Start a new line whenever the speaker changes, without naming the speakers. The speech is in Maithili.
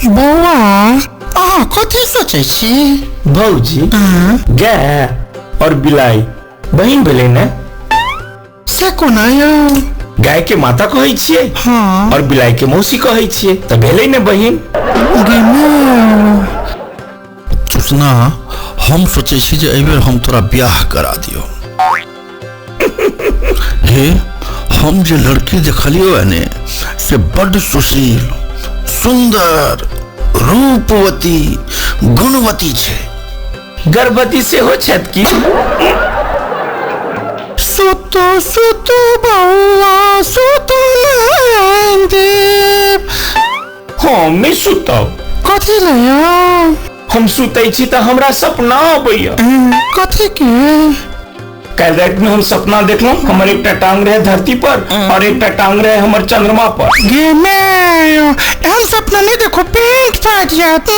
बौआ, अहाँ कथी सोचै छी?
भौजी, गाय और बिलाई बहिन भेलै ने?
से कोना यौ?
गाय के माता कहै छियै।
हाँ।
और बिलाई के मौसी कहै छियै, तऽ भेलै ने बहिन।
गे माय।
चुसना, हम सोचै छी जे एहिबेर हम तोरा ब्याह करा दियौ। हे, हम जे लड़की देखलियौ है ने, से बड्ड सुशील, सुंदर, रूपवती, गुणवती छै।
गर्भवती सेहो छथि की?
सुतो सुतो बौआ सुतो, नारायण देव।
हम नहि सुतब।
कथी लए यौ?
हम सुतै छी तऽ हमरा सपना अबैया।
कथी के?
काल्हि राति में हम सपना देखलहुँ, हमर एकटा टांग रहे धरती पर और एकटा टांग रहे हमर चंद्रमा पर।
गे माय, एहन सपना नहि देखो, पेंट फाटि जायत।